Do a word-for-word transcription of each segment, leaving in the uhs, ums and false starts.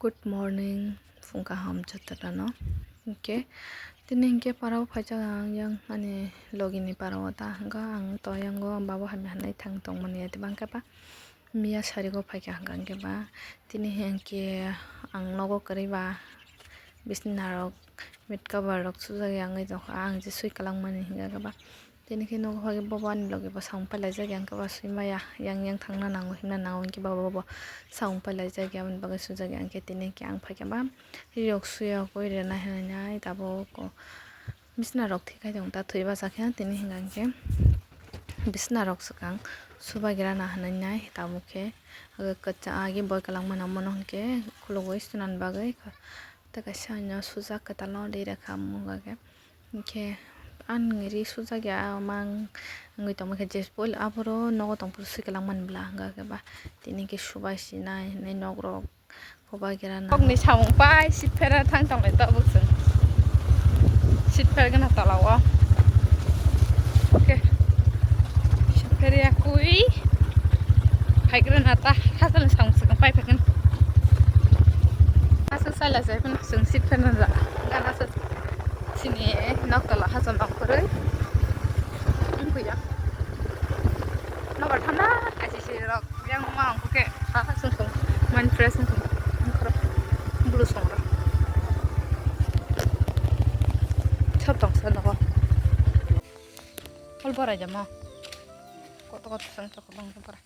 Good morning, phung kaham jotono. Hwnkhe tini hwnkhe parao phaijak ang yang ani logini parao ta, hwnkhe ang to yango babo hamya hinwi thang tongmani, ati bangkhe ba miya sarigo phaikha hwnkha hwnkhe ba tini hwnkhe ang nogo kwrwi ba bisna rok, bed cover rok sujak ya wngwi tongkha, ang je swi kwlangmani hwnkha hwnkhe ba. Tini khe nogo hoi bobo ani logi bo samung pailaijak ya, hwnkhe ba swi maya, yang yang thangna nango himna nango, hwnkhe ba bobo samung pailaijak ya, aboni bagwi sujak ya. Hwnkhe tini khe ang phaikha ba rirok suyakwi rwna hinwi nai tabuk bisna rok thwi khai tongo, ta thwi bachakhe tini hwnkha hwnkhe bisna rok swkang subagra na hinwi nai tabuk khe. Age kwchang age boi kwlangma nang mano hwnkhe khulugwi swnani bagwi tei kaisa hwnyo sujak kwtalno ri rwkha mungkha khe. Hwnkhe ani ri sujak ya mang wngwi tongma khe je puila aphuru nogo tongphuru swi kwlangmani bwla hwnkha khe ba tini khe subai sinai hinwi nok rok koba gira na. Kokni samung pai sitphera thang tonglai tabuk chwng sitpher gana tola o. Oke. Sitpher ya kui. Phaigra na ta hasalni samung swkang pai phaikhe. Aswk saila se phano chwng sitpher na ja. Gana sa. Chini nok tola hachal nong kwrwi. Wngkhuya. Nobar thanda kaisa se rok yang ma wngkhe ha ha sung sung mind fresh wngkhe. Wngkhoro bulu song rok. Sab tong sa nogo. Hol borai jamo. Koto koto sang chok bang borai.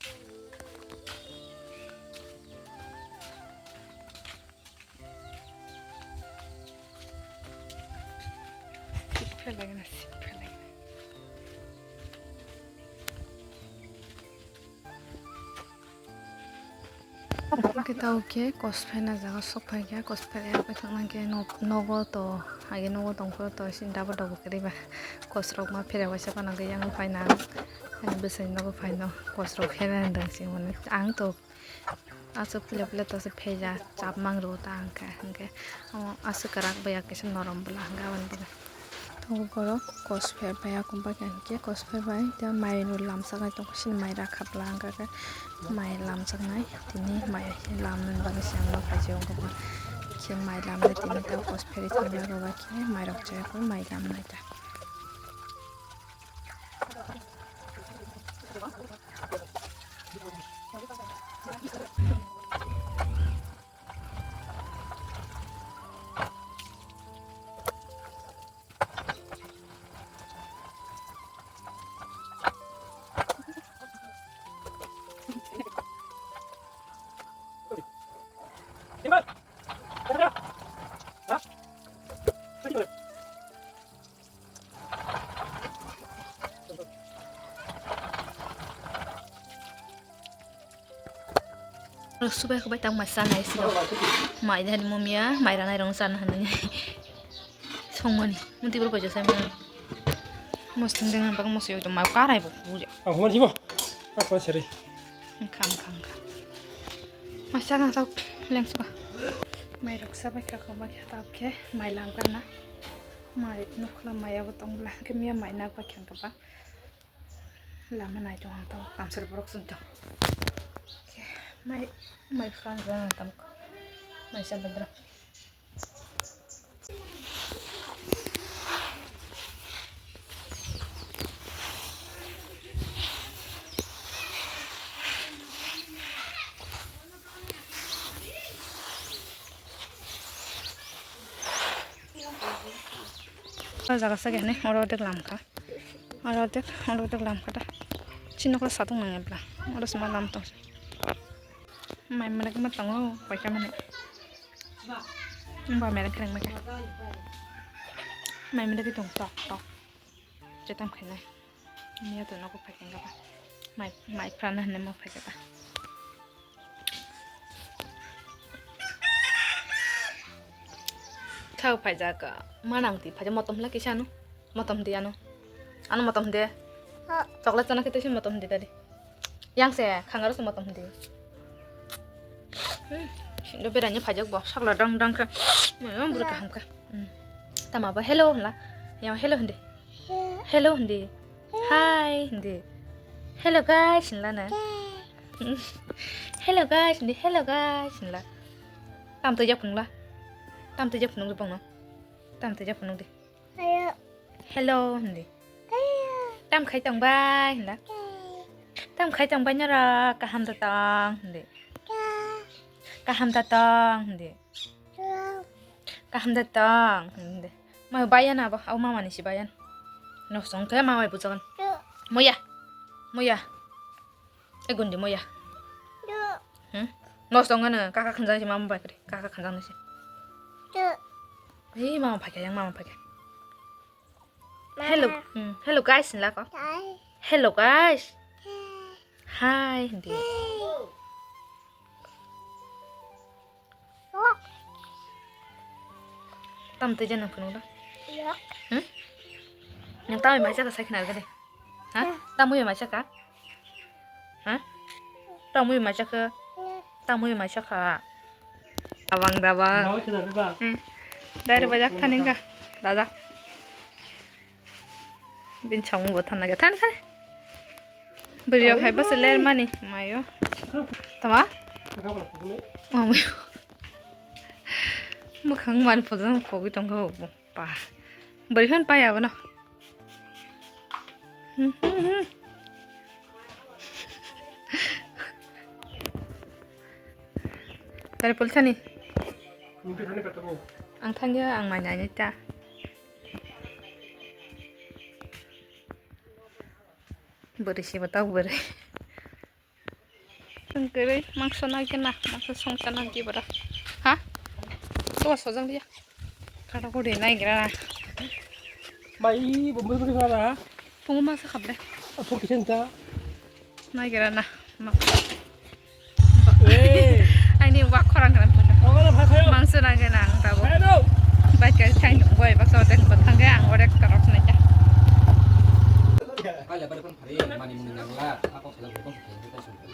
Sip phelai na, sip phelai na. Hwnkhe tao khe kos phaina jaga sok phai kha, kos phai ya paithak nang khe nog-, nogo to, age nogo tong phuru to sini double double kwrwi ba kos rok ma phera waisa phano hwnkhe yang phai nang ani bwsai nogo phai no kos rok phera dang se mani ang to. Aswk pila pila ta se pheja chap mang rw ta hwnkhe, hwnkhe omo aswk kwrak bai ya kisa norom bwla hwnkhe aboni bagwi. Tongo borok kos pher bai ya, kos pher bai tei mai rw lamsaknai tongkha, sini mai rakha bwla hwnkhe khe mai lamsaknai tini mai lamnani bagwi se ang nok kaisa wngkha khe mai lamnai tini ta kos pherwi thangya rw bai khe mai rok chaya khe mai lamnai ta. Subai khe bai tang mai chanai sino. Mai dani mumia, mai ranai rong chana hinwi. Songmani, muti bro pajo sai mani. Mosling dengan bak mosli itu mau karai bo kuja. Ang khuman simo. Apa seri? Kham, kham, kham. Masa na tau lengsuka. Mai rok sabai ka koma kya tau khe, mai lam kana. Mai nukla mai abo tong bla khe miya mai nak ba khyang kaba. Lama nai tong tau kamsar borok sung tau. Mai, mai khan jana tam. Mai sa badra. O jaga sa gini, oro dek lam kha. Oro dek, oro dek lam kha da. Chini nokla satung nang ebla. Oro sima lam tong. Mai mene khe ma tongo, paisa mene. Ba mene khe mene. Mai mene khe tong tok tok. Chetam khainai. Miya to nogo phai khe ba. Mai, mai prana hene mo phai khe ba. Thao phaijak, manang ti phaijak, motom hla kisa ano, motom di ano, ano motom de, chocolate chana kete si motom di tadi, yang se khangaro se motom di, hmm, sindo berani phaijak bo, sakla dang dang khe, hmm, buru kaham khe, hmm, tama bo hello hwnla, yang hello hindi, hello hindi, hi hindi, hello guys hwnla na, hello guys hindi, hello guys hwnla. Tam twijak phunukla. Tam twijak phunukdi bongno. Tam twijak phunukdi. Hello. Hello hindi. Hello. Tam khai tong bai hinla. Hello. Tam khai tong bai norok kaham da tong hindi. Hello. Kaham da tong hindi. Hello. Kaham da tong hindi. Mai baya na ba au mama ni si bayan. Nok song khe mama bujagan. Hello. Moya. Moya. E gundi moya. Hello. Hmm? Nok song ano kaka khanjang si mama bai kre. Kaka khanjang ni si. Hello. Hei mama phai kha yang mama phai kha. Hello. Mama. Hmm. Hello guys hinla ko. Hi. Hello guys. Hi. Hi hindi. Hi. Tam twijak nang phunukla. Iya. Hmm? Nang tamwi mai chakha sai khna gade. Ha? Tamwi mai chakha. Ha? Tamwi mai chakha. Tamwi mai chakha. Abang dabang. Dawa kena beba. Hmm. Dai re bajak thaning ka. Dada. Bin chong bo thana ga than than. Bwrwi rok hai bwswk ler mani mayo. Tama? Mami. Mwkhang man phojang phogwi tongkha bo. Pa. Bwrwi phan pai abono. Tari polsani. Ang thangya ang mai nai ta. Bwrwi se bo tabuk bwrwi. Ang kwrwi mangso nai khe na, mangso songcha nang di bwrwi. Ha? Tuwa sojang dia. Kada kudi nai gira na. Mai bo bwrwi bwrwi na. Pungu masa khap de. Apo kisen ta. Nai gira na. Mak. Eh. Aini wak khorang kana puja. Ola bhai khayo. Mangso nang khe na ang tabo. Khayo. Bai khe thain boy baksa teng bo thang khe ang orek torok nai ta. Kaya bari pun hari mani muni nangla, apa sila bukon hari kita sudah.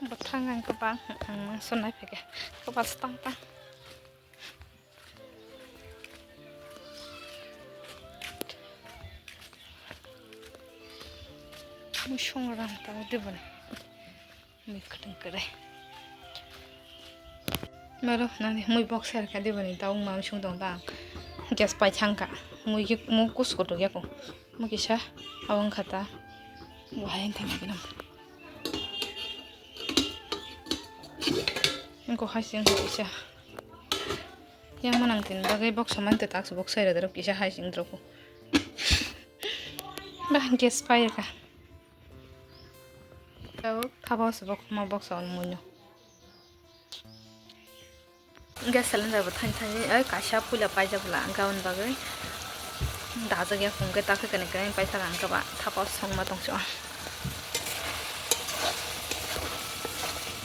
Bwthang ang kwbang, ang mangso nai phaikha, kwbas tang tang. Musung rang tang diboni. Mui kwtwng kwrwi. Mero nani mui boksa rwkha diboni tabuk ma musung tong ta. Gas pai thangkha. Mui khe mui kusu kutuk ya ko. Mui kisa abang khata. Wahai thangkha gwnang. Engko hai sing kisa. Yang manang tin bagwi boksa man te tak boksa rwdrop kisa hai sing drop. Bah gas pai rwkha. Tabuk thapa o se bokma boksa on muino. Gas cylinder bo thani thani oi kaisa puila paijak bwla, hwnkhe aboni bagwi dajak ya, hwnkhe takhe kani kani paithaka, hwnkhe ba thapa o songma tongsi o.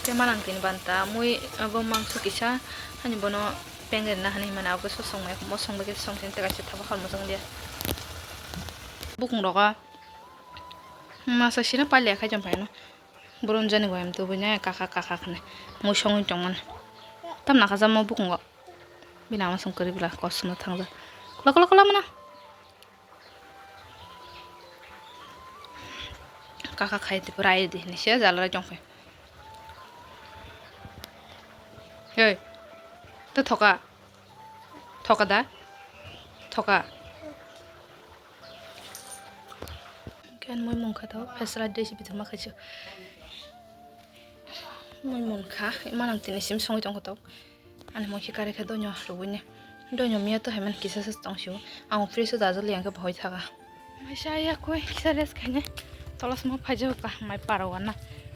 Tei manang tini banta mui abo mangso kisa hani bono pengri na hani himani abo khe sosong mai mo song bai khe song tini tei kaisa thapa hor muchung dia. Bukung rogo. Masa sino palia khai jom paino. Boron jani bo em tubui ne kaka kaka khne. Mui songwi tongmani. Tam nakha jamo bukungo. Bini ama song kwrwi bwla kosno thangja. Kolo kolo kolo mana. Kaka khai tipo rai di ni se jala rai jong phai. Hei. To thoka. Thoka da? Thoka. Ken moi mungkha to, phesalai dei si bithuma khaisio. Moi mungkha, manang tini sim songwi tongkha to. Ani moi khe kare khe doino rwui ne. Doino miya to haiman kisa se tongsio. Ang fridge o dajali ang khe bahoi thaga. Maisa ya koi kisa rest khaine. Tolos mo phaijo ka mai paro wana.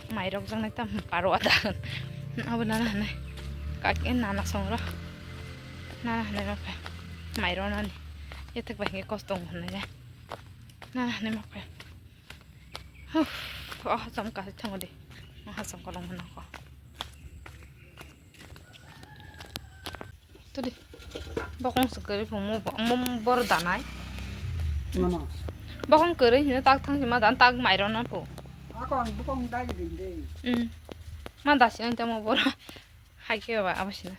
Mai rok jang nai tam paro ada. Abo nana hanai. Kak en nana song ro. Nana hanai ma phe. Mai ro nani. Etek bai kos tong hanai ya. Nana hanai ma phe. Huh. Oh, jam ka thango de. Ma ha song kolong hana ko. Tadi. Bokong se kwrwi phung mo bo-, mo bor danai. Mama. Bokong kwrwi hino tak thang ma dan tak mai rona phu. Ako ang bokong dai din de. Hmm. Ma dasi ang tamo bor. Hai ke ba abasina.